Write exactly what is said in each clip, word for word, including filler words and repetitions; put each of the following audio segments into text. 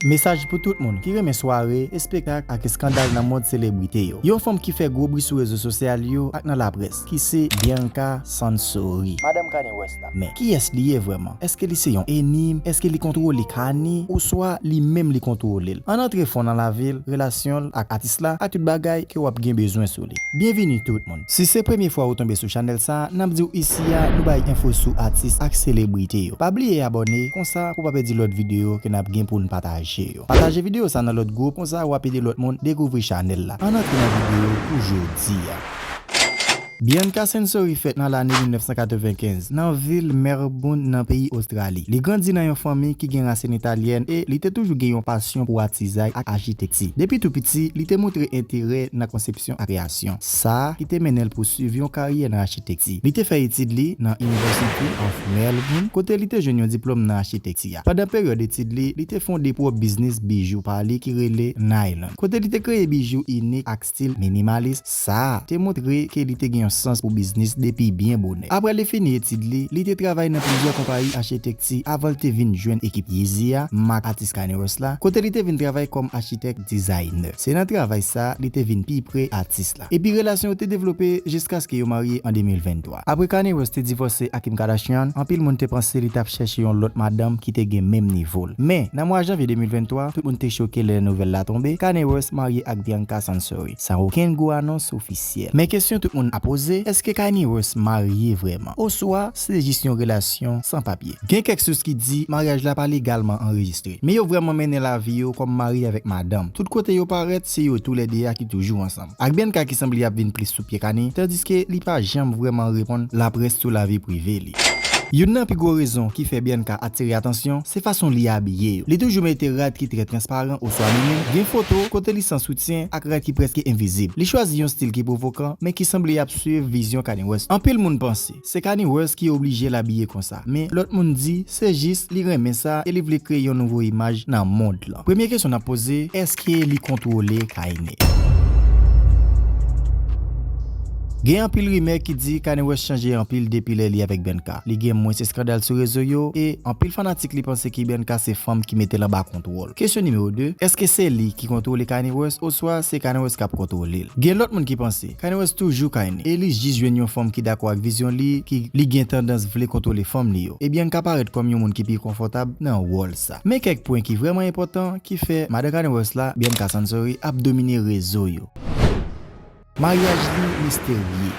Mesaj pou tout moun ki renmen sware, espektak ak eskandal nan mond selebrite yo. Yon fanm ki fè gwo bri sou rezo sosyal yo ak nan laprès, ki se Bianca Censori. Madanm Kanye West la. Men, kiyès li ye vrèman? Èske li se yon enim? Èske li kontwole Kanye? Oswa li menm li kontwole l? Ann antre fon nan lavi l, relasyon l ak atis la, ak tout bagay ke w ap gen bezwen sou li. Byenvini tout moun. Si se premye fwa ou tonbe sou chanèl sa, n ap di w isi a, nou bay enfo sou atis ak selebrite yo. Pa bliye abòne, konsa pou w pa pèdi lòt videyo ke n ap gen pou n pataje yo. Pataje videyo sa nan lòt gwoup, konsa w ap ede lòt moun dekouvri chanèl la. Ann antre nan videyo pou jodi a. Bianca Censori fèt nan lane mil nèf san katrevenkenz nan vil Melbourne nan peyi Ostrali. Li grandi nan yon fanmi ki gen rasin italyèn e li te toujou gen yon pasyon pou atizay ak achitekti. Depi tou piti, li te montre enterè nan konsepsyon ak kreyasyon, sa ki te mennen l pou swiv yon karyè nan achitekti. Li te fè etid li nan University of Melbourne, kote li te jwenn yon diplòm nan achitekti a. Pandan peryòd etid li, li te fonde pwòp biznis bijou pa li ki rele Nylon, kote li te kreye bijou inik ak stil minimalis. Sa te montre ke li te gen yon sans pou biznis depi byen bonè. Apre li fini etid li, li te travay nan plizyè konpayi achitekti avan l te vin jwenn ekip Yeezy a, mak atis Kanye West la, kote li te vin travay kòm achitèk dizayner. Se nan travay sa li te vin pi pre atis la. Epi relasyon yo te devlope jiskaske yo marye an de mil venntwa. Apre Kanye West te divòse ak Kim Kardashian, anpil moun te panse li t ap chèche yon lòt madanm ki te gen menm nivo l. Men, nan mwa janvye de mil venntwa, tout moun te choke lè nouvèl la tonbe, Kanye West marye ak Bianca Censori, san okenn gwo anons ofisyèl. Men kesyon tout moun ap poze, èske Kanye West marye vrèman? Oswa se jis yon relasyon san papye? Gen kèk sous ki di maryaj la pa legalman anrejistre, men yo vrèman mennen lavi yo kòm mari avèk madanm. Tout kote yo parèt, se yo toulède a ki toujou ansanm. Ak Bianca ki sanble ap vin plis sou pye Kanye, tandiske li pa janm vrèman reponn laprès sou lavi prive li. Youn nan pi gwo rezon ki fè Bianca atire atansyon, se fason li abiye yo. Li toujou mete rad ki trè transparan oswa linen. Gen foto kote li san soutyen ak rad ki prèske envizib. Li chwazi yon stil ki pwovokan, men ki sanble ap swiv vizyon Kanye West. Anpil moun panse se Kanye West ki oblije l abiye konsa, men lòt moun di se jis li renmen sa e li vle kreye yon nouvo imaj nan mond lan. Premye kesyon n ap poze, èske li kontwole Kanye? Gen anpil rimè ki di Kanye West chanje anpil depi lè li avèk Bianca. Li gen mwens eskandal sou rezo yo, e anpil fanatik li panse ke Bianca se fanm ki mete l anba kontwòl. Kesyon nimewo de, èske se li ki kontwole Kanye West, oswa se Kanye West k ap kontwole l? Gen lòt moun ki panse Kanye West toujou Kanye, e li jis jwenn yon fanm ki dakò ak vizyon li, ki li gen tandans vle kontwole fanm li yo. E Bianca parèt kòm yon moun ki pi konfòtab nan wòl sa. Men kèk pwen ki vrèman enpòtan ki fè madan Kanye West la, Bianca Censori, ap domine rezo yo. Maryaj li misterye.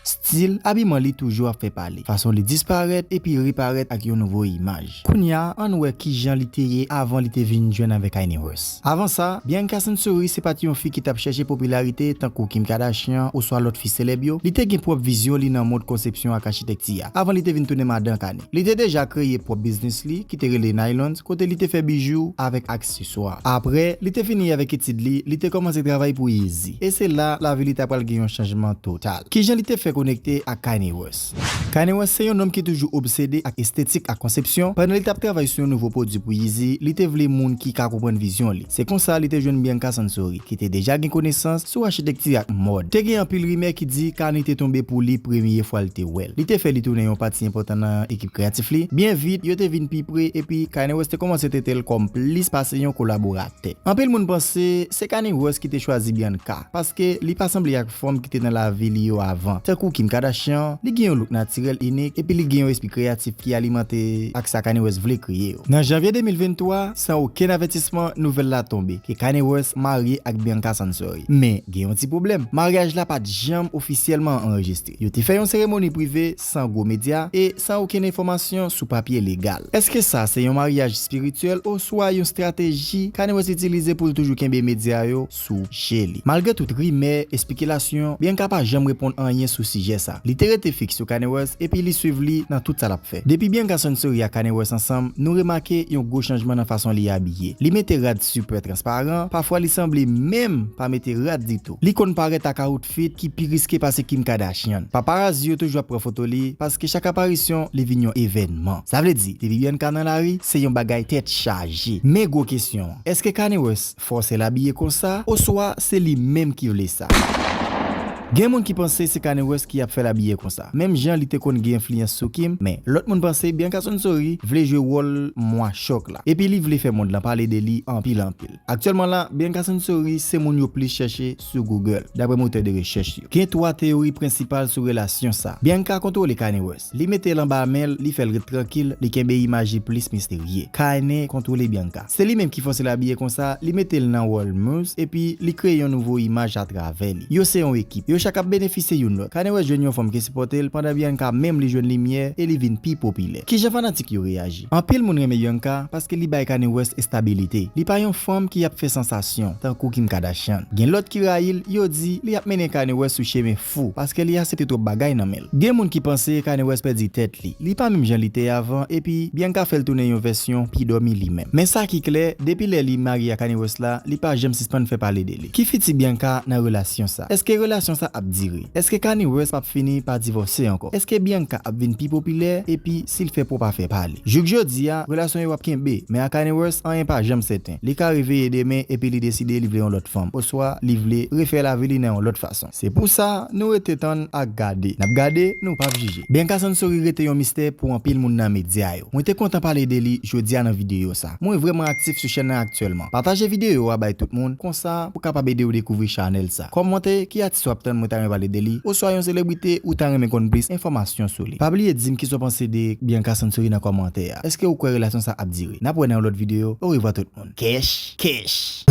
Stil abiman li toujou ap fè pale. Fason li disparèt epi reparèt ak yon nouvo imaj. Kounye a, ann wè kijan li te ye avan li te vin jwenn avèk Kanye West. Avan sa, Bianca Censori se pa t yon fi ki t ap chèche popilarite tankou Kim Kardashian oswa lòt fi selèb yo. Li te gen pwòp vizyon li nan mond konsepsyon ak achitekti a, avan li te vin tounen madan Kanye. Li te deja kreye pwòp biznis li, ki te rele Nylons, kote li te fè bijou avèk akseswa. Apre li te fini avèk etid li, li te kòmanse travay pou Yeezy. E se la, lavi li ta pral gen yon chanjman total. Kijan li te fè konekte ak Kanye West? Kanye West se yon nonm ki toujou obsede ak estetik ak konsepsyon. Pandan li t ap travay sou yon nouvo pwodui pou Yeezy, li te vle moun ki ka konprann vizyon li. Se konsa li te jwenn Bianca Censori, ki te deja gen konesans sou achitekti ak mòd. Te gen anpil rimè ki di Kanye te tonbe pou li premye fwa l te wè l. Li te fè li tounen yon pati enpòtan nan ekip kreyatif li. Byen vit, yo te vin pi pre, epi Kanye West te kòmanse trete l kòm plis pase yon kolaboratè. Anpil moun panse se Kanye West ki te chwazi Bianca, paske li pa sanble ak fanm ki te nan lavi li yo avan. Tankou Kim Kardashian, li gen yon look natirèl inik, epi li gen yon espri kreyatif ki alimante ak sa Kanye West vle kreye yo. Nan janvye de mil venntwa, san okenn avètisman, nouvèl la tonbe ke Kanye West marye ak Bianca Censori. Men, gen yon ti pwoblèm. Maryaj la pa t janm ofisyèlman anrejistre. Yo te fè yon seremoni prive san gwo medya e san okenn enfòmasyon sou papye legal. Èske sa se yon maryaj espirityèl oswa yon estrateji Kanye West itilize pou l toujou kenbe medya yo sou je li? Malgre tout rimè, espekilasyon, Bianca pa janm reponn anyen sou sijè sa. Li te rete fiks sou Kanye West epi li swiv li nan tout sa l ap fè. Depi Bianca Censori ak Kanye West ansanm, nou remake yon gwo chanjman nan fason li abiye. Li mete rad sipè transparan, pafwa li sanble menm pa mete rad ditou. Li konn parèt ak outfit ki pi riske pase Kim Kardashian. Paparazi yo toujou ap pran foto li, paske chak aparisyon, li vin yon evènman. Sa vle di, depi Bianca nan lari, se yon bagay tèt chaje. Men gwo kesyon an, èske Kanye West fòse l abiye konsa, oswa se li menm ki vle sa? Gen moun ki panse se Kanye West ki ap fè l abiye konsa. Menm jan li te konn gen enfliyans sou Kim, men lòt moun panse Bianca Censori vle jwe wòl mwa chòk la. Epi li vle fè mond lan pale de li anpil anpil. Aktyèlman la, Bianca Censori se moun yo plis chèche sou Google, dapre motè de rechèch yo. Gen twa teyori prensipal sou relasyon sa. Bianca kontwole Kanye West. Li mete l anba men l, li fè l ret trankil, li kenbe imaj li plis misterye. Kanye kontwole Bianca. Se li menm ki fòse l abiye konsa, li mete l nan wòl muz, epi li kreye yon nouvo imaj atravè li. Yo se yon ekip. Yo chak ap benefisye youn lòt. Kanye West jwenn yon fanm ki sipòte l, pandan Bianca menm li jwenn limyè e li vin pi popilè. Kijan fanatik yo reyaji? Anpil moun renmen Bianca paske li bay Kanye West estabilite. Li pa yon fanm ki ap fè sansasyon, tankou Kim Kardashian. Gen lòt ki rayi l, yo di li ap mennen Kanye West sou chemen fou, paske li aksepte twòp bagay nan men l. Gen moun ki panse Kanye West pèdi tèt li. Li pa menm jan li te avan, epi Bianca fè l tounen yon vèsyon pi dòmi li menm. Men sa ki klè, depi lè li marye ak Kanye West la, li pa janm sispann fè pale de li. Ki fiti Bianca nan relasyon sa? Èske relasyon sa ap dire? Èske Kanye West p ap fini pa divòse ankò? Èske Bianca ap vin pi popilè, epi si l fè pwòp afè pa li? Jouk jodi a, relasyon yo ap kenbe, men ak Kanye West, anyen pa janm sèten. Li ka reveye demen epi li deside li vle yon lòt fanm, oswa li vle refè lavi li nan yon lòt fason. Se pou sa, nou rete tann ak gade. N ap gade, nou p ap jije. Bianca Censori rete yon mistè pou anpil moun nan medya yo. Mwen te kontan pale de li jodi a nan videyo sa. Mwen vrèman aktif sou chèn nan aktyèlman. Pataje videyo a bay tout moun, konsa pou kapab ede w dekouvri chanèl sa. Kòmante ki atis w ap tann mwen ta renmen pale de li, oswa yon selebrite ou ta renmen konn plis enfòmasyon sou li. Pa bliye di m kisa w panse de Bianca Censori nan kòmantè a. Èske ou kwè relasyon sa ap dire? N ap wè nan yon lòt videyo. Orevwa tout moun. Kèch, kèch.